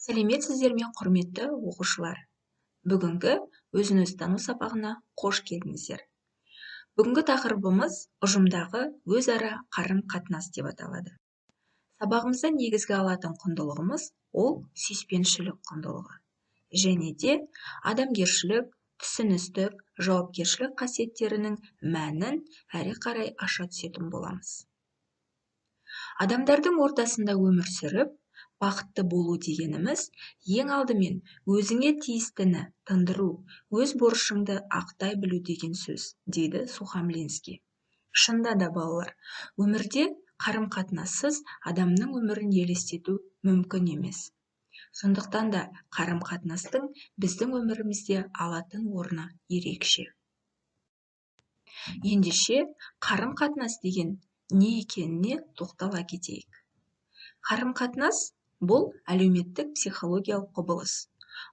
Сәлеметсіздер ме, құрметті оқушылар! Бүгінгі өзін-өзі тану сабағына қош келдіңіздер. Бүгінгі тақырыбымыз ұжымдағы өзара қарым-қатынас деп аталады. Сабағымызда негізгі алатын құндылығымыз ол сүйіспеншілік құндылығы және де адамгершілік, түсіністік, жауапкершілік қасиеттерінің мәнін әрі қарай аша түсетін боламыз. Адамдардың ортасында өмір сүріп, бақытты болу дегеніміз ең алдымен өзіңе тиістіні тындыру, өз борышыңды ақтай білу деген сөз, дейді Сухомлинский. Шынында да, балалар, өмірде қарым-қатынассыз адамның өмірін елестету мүмкін емес. Сондықтан да қарым-қатынастың біздің өмірімізде алатын орны ерекше. Ендеше, қарым-қатынас деген не екеніне тоқтала кетейік. Қарым-қатынас бұл әлеуметтік психологиялық құбылыс.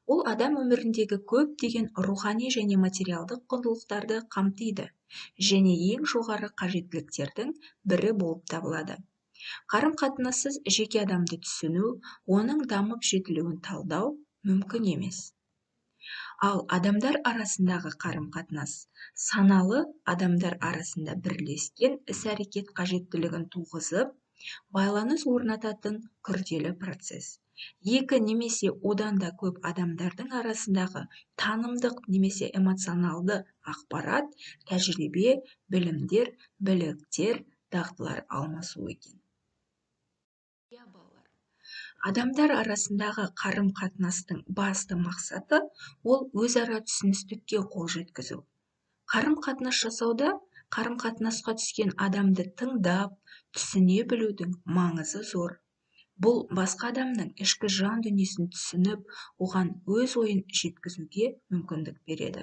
Ол адам өміріндегі көптеген рухани және материалдық құндылықтарды қамтиды және ең жоғары қажеттіліктердің бірі болып табылады. Қарым-қатынассыз жеке адамды түсіну, оның дамып жетілуін талдау мүмкін емес. Ал адамдар арасындағы қарым-қатынас саналы адамдар арасында бірлескен іс-әрекет қажеттілігін туғызып, байланыс орнататын күрделі процесс. Екі немесе одан да көп адамдардың арасындағы танымдық немесе эмоционалды ақпарат, тәжірибе, білімдер, біліктер, дағдылар алмасу екен. Иә, балалар, адамдар арасындағы қарым-қатынастың басты мақсаты ол өзара түсіністікке қол жеткізу. Қарым-қатынас жасауда қарым-қатынасқа түскен адамды тыңдап, түсіне білудің маңызы зор. Бұл басқа адамның ішкі жан дүниесін түсініп, оған өз ойын жеткізуге мүмкіндік береді.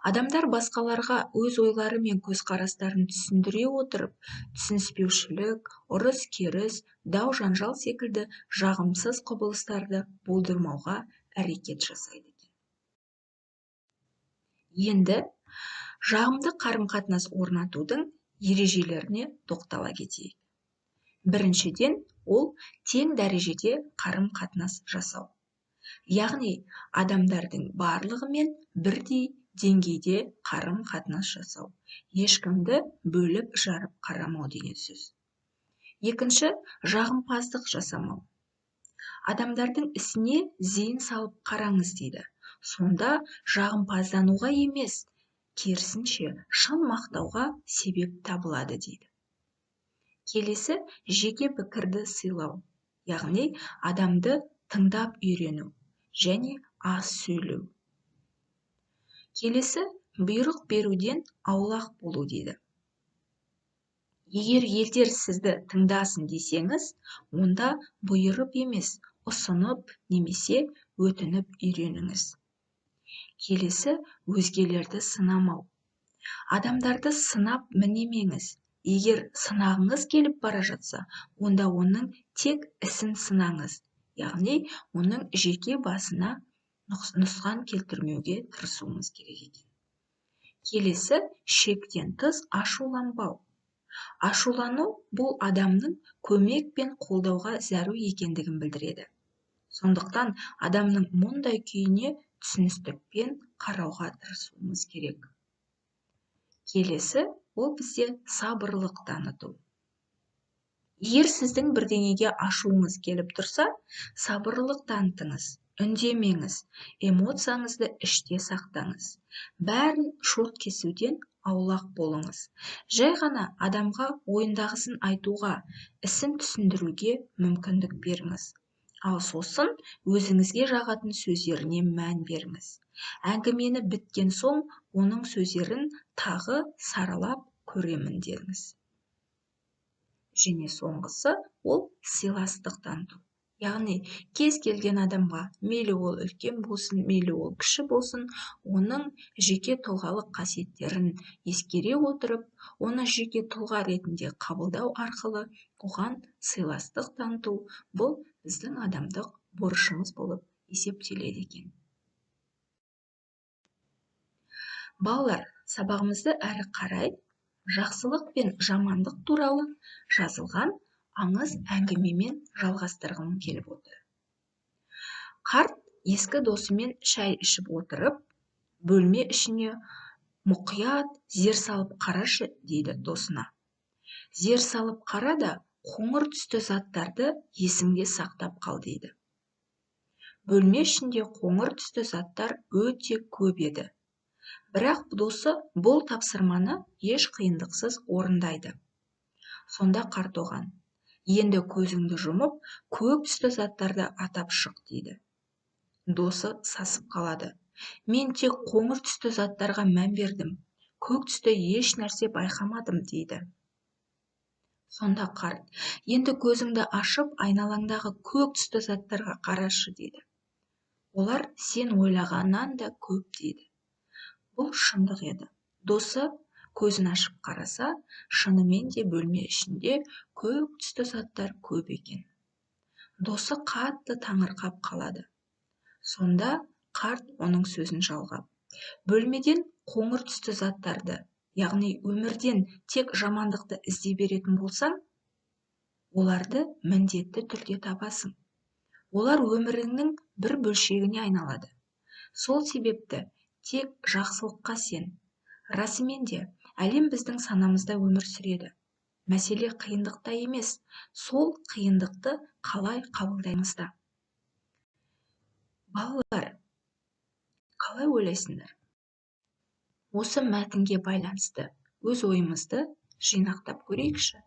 Адамдар басқаларға өз ойлары мен көзқарастарын түсіндіре отырып, түсініспеушілік, ұрыс-керіс, дау-жанжал секілді жағымсыз құбылыстарды болдырмауға әрекет жасайды екен. Енді жағымды қарым-қатынас орнатудың ережелеріне тоқтала кетейік. Біріншіден, ол тең дәрежеде қарым-қатынас жасау. Яғни, адамдардың барлығымен бірдей деңгейде қарым-қатынас жасау. Ешкімді бөліп жарып қарамау деген сөз. Екінші, жағымпаздық жасамау. Адамдардың ісіне зейін салып қараңыз дейді. Сонда жағымпаздануға емес, керісінше шын мақтауға себеп табылады дейді. Келесі, жеке пікірді сыйлау, яғни адамды тыңдап үйрену және аз сөйлеу. Келесі, бұйрық беруден аулақ болу дейді. Егер елдер сізді тыңдасын десеңіз, онда бұйырып емес, ұсынып немесе өтініп үйреніңіз. Келесі, өзгелерді сынамау. Адамдарды сынап мінемеңіз. Егер сынағыңыз келіп бара жатса, онда оның тек ісін сынаңыз, яғни оның жеке басына нұқсан келтірмеуге тырысуыңыз керек екен. Келесі, шектен тыс ашуланбау. Ашулану бұл адамның көмек пен қолдауға зәру екендігін білдіреді. Сондықтан адамның мұндай күйіне түсіністікпен қарауға тырысуымыз керек. Келесі, ол бізде сабырлық таныту. Егер сіздің бірдеңеге ашуыңыз келіп тұрса, сабырлық танытыңыз, үндемеңіз, эмоцияңызды іште сақтаңыз. Бәрін шорт кесуден аулақ болыңыз. Жай ғана адамға ойындағысын айтуға, ісін түсіндіруге мүмкіндік беріңіз. Ал сосын өзіңізге жағатын сөздеріне мән беріңіз. Әңгімені біткен соң оның сөздерін тағы саралап көремін деңіз. Және соңғысы ол сыйластық таныту. Яғни кез келген адамға, мейлі ол үлкен болсын, мейлі ол кіші болсын, оның жеке тұлғалық қасиеттерін ескере отырып, оны жеке тұлға ретінде қабылдау арқылы оған сыйластық таныту бұл біздің адамдық борышымыз болып есептеледі екен. Балалар, сабағымызды әрі қарай жақсылық пен жамандық туралы жазылған аңыз әңгімемен жалғастырғым келіп отыр. Қарт ескі досымен шай ішіп отырып, бөлме ішіне мұқият зер салып қарашы, дейді досына. Зер салып қара да, қоңыр түсті заттарды есіңде сақтап қал, дейді. Бөлме ішінде қоңыр түсті заттар өте көп еді. Бірақ досы бұл тапсырманы еш қиындықсыз орындайды. Сонда қарт оған: енді көзіңді жұмып, көк түсті заттарды атап шық, дейді. Досы сасып қалады. Мен тек қоңыр түсті заттарға мән бердім, көк түсті еш нәрсе байқамадым, дейді. Сонда қарт: енді көзіңді ашып, айналаңдағы көк түсті заттарға қарашы, дейді. Олар сен ойлағаннан да көп, дейді. Бұл шындық еді. Досы көзін ашып қараса, шынымен де бөлме ішінде көк түсті заттар көп екен. Досы қатты таңырқап қалады. Сонда қарт оның сөзін жалғап: бөлмеден қоңыр түсті заттарды, яғни өмірден тек жамандықты іздей беретін болсаң, оларды міндетті түрде табасың. Олар өміріңнің бір бөлшегіне айналады. Сол себепті тек жақсылыққа сен. Расымен де, әлем біздің санамызда өмір сүреді. Мәселе қиындықта емес, сол қиындықты қалай қабылдаймызда. Балалар, қалай ойлайсыңдар? Осы мәтінге байланысты өз ойымызды жинақтап көрейікші.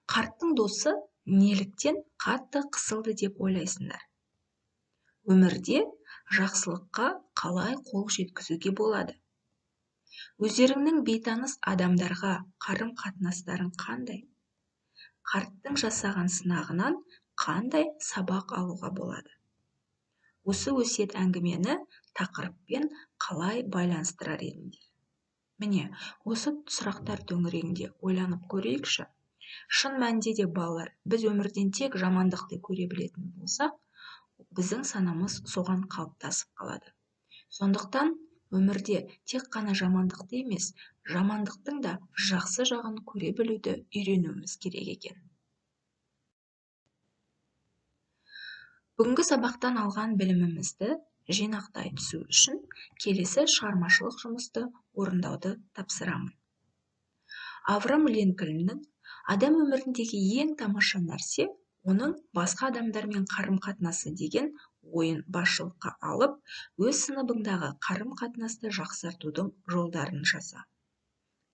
Қарттың досы неліктен қатты қысылды деп ойлайсыңдар? Өмірде жақсылыққа қалай қол жеткізуге болады? Өздеріңнің бейтаныс адамдарға қарым-қатынастарың қандай? Қарттың жасаған сынағынан қандай сабақ алуға болады? Осы өсиет әңгімені тақырыппен қалай байланыстырар едіңдер? Міне, осы сұрақтар төңірегінде ойланып көрейікші. Шын мәнінде де, балалар, біз өмірден тек жамандықты көре білетін болсақ, біздің санамыз соған қалыптасып қалады. Сондықтан өмірде тек қана жамандықты емес, жамандықтың да жақсы жағын көре білуді үйренуіміз керек екен. Бүгінгі сабақтан алған білімімізді жинақтай түсу үшін келесі шығармашылық жұмысты орындауды тапсырамын. Авраам Линкольннің адам өміріндегі ең тамаша нәрсе оның басқа адамдармен қарым-қатынасы деген ойын басшылыққа алып, өз сыныбыңдағы қарым-қатынасты жақсартудың жолдарын жаса.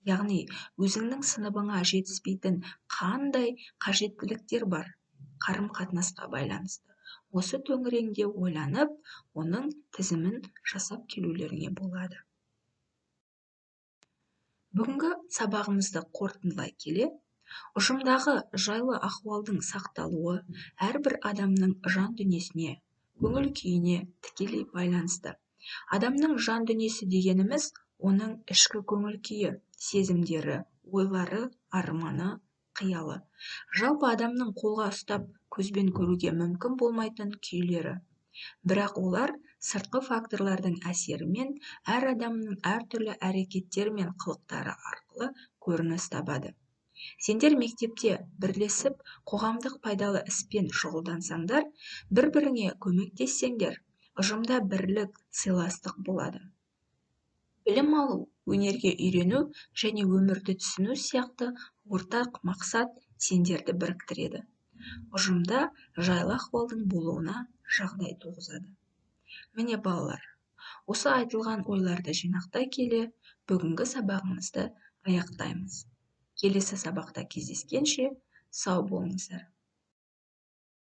Яғни, өзіңнің сыныбыңа жетіспейтін қандай қажеттіліктер бар қарым-қатынасқа байланысты. Осы төңірегінде ойланып, оның тізімін жасап келулеріңе болады. Бүгінгі сабағымызды қорытындылай келе, ұжымдағы жайлы ахуалдың сақталуы әрбір адамның жан дүниесіне, көңіл күйіне тікелей байланысты. Адамның жан дүниесі дегеніміз оның ішкі көңіл күйі, сезімдері, ойлары, арманы, қиялы. Жалпы адамның қолға ұстап көзбен көруге мүмкін болмайтын күйлері. Бірақ олар сыртқы факторлардың әсерімен әр адамның әртүрлі әрекеттері мен қылықтары арқылы көрініс табады. Сендер мектепте бірлесіп қоғамдық пайдалы іспен шұғылдансаңдар, бір-біріңе көмектессеңдер, ұжымда бірлік, сыйластық болады. Білім алу, өнерге үйрену және өмірді түсіну сияқты ортақ мақсат сендерді біріктіреді. Ұжымда жайлы ахуалдың болуына жағдай туғызады. Міне, балалар, осы айтылған ойларды жинақтай келе, бүгінгі сабағымызды аяқтаймыз. Келесі сабақта кездескенше, сау болыңыздар.